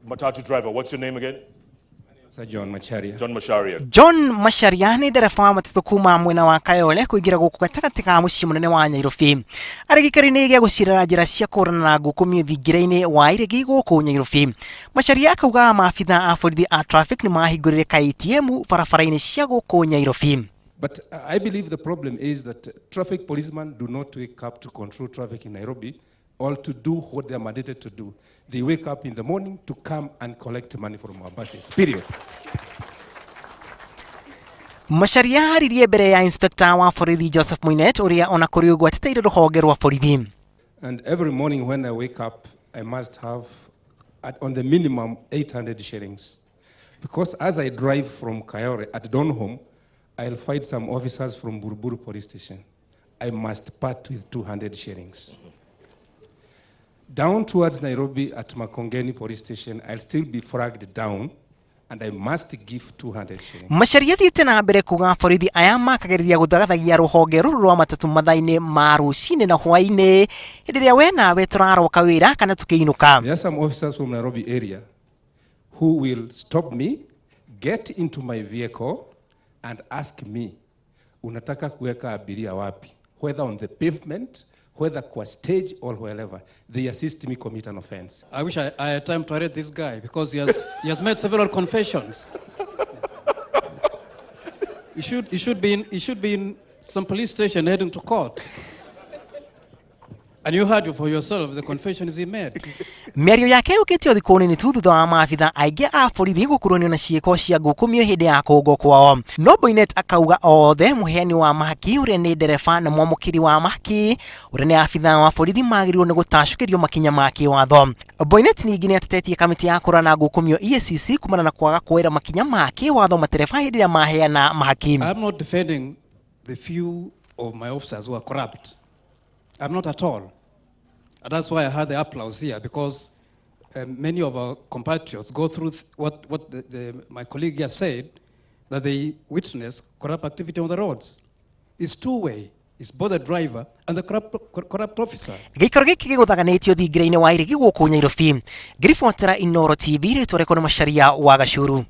Matatu driver, what's your name again? Sir John Macharia. John Macharia. John Macharia nĩ ndereba wa matatũ kuma mwena wa Kayole kũingĩra gũkũ gatagatĩ ka mũciĩ mũnene wa Nyairobi. Arĩ gĩikaro-inĩ gĩa gũcirĩra njĩra cia kũhũrana na ngukumio thingira-inĩ wa iregi gũkũ Nyairobi. Macharia akauga maabitha a borithi a traffic nĩ mahingũrire ka ATM barabara-inĩ cia gũkũ Nyairobi. But I believe the problem is that traffic policemen do not wake up to control traffic in Nairobi or to do what they are mandated to do. They wake up in the morning to come and collect money from our buses, period. Macharia aririe mbere ya inspector wa borithi Joseph Muinet ũrĩa ona kũrĩ ũguo ateteire rũhonge rwa borithi. And every morning when I wake up, I must have, on the minimum, 800 shillings. Because as I drive from Kayole at Donholm, I'll find some officers from Buruburu police station. I must part with 200 shillings. Down towards Nairobi at Makongeni police station, I'll still be flagged down and I must give 200 shillings. Macharia athiĩte na mbere kuga borithi aya makagĩrĩria gũthagathagia rũhonge rũrũ rwa matatũ mathaa-inĩ ma rũcinĩ na hwaĩ-inĩ hĩndĩ ĩrĩa we nawe tũraroka wĩra kana tũkĩinũka. There are some officers from Nairobi area who will stop me, get into my vehicle and ask me, unataka kuweka abiria wapi? Whether on the pavement, whether kwa stage or wherever. They assist me commit an offense. I wish I had time to arrest this guy because he has made several confessions. He should be in some police station heading to court. And you heard for yourself the confessions he made. Mĩario yake yũkĩte o thikũ nini tu thutha wa maabitha aingĩ a borithi gũkuruhanio na ciĩko cia ngukumio hĩndĩ ya kũngwo kwao. No Boinnet akauga othe mũheani wa mahaki ũrĩa nĩ ndereba na mwamũkĩri wa mahaki ũrĩa nĩ abitha wa borithi magĩrĩirwo nĩ gũtacũkĩrio makinya ma kĩwatho. Boinnet ningĩ nĩ atetetie kamĩtĩ ya kũrũa na ngukumio EACC kumana na kwaga kuoera makinya ma kĩwatho matereba hĩndĩ ĩrĩa maheana mahaki. I'm not defending the few of my officers who are corrupt. I'm not at all. And that's why I had the applause here, because many of our compatriots go through what my colleague here said, that they witness corrupt activity on the roads. It's two-way. It's both the driver and the corrupt officer. Gĩikaro gĩkĩ gĩgũthaganĩtio thingira-inĩ wa iregi gũkũ Nyairobi. Ngĩribotera Inooro TV, rĩtwa rĩakwa nĩ Macharia wa Gacuru.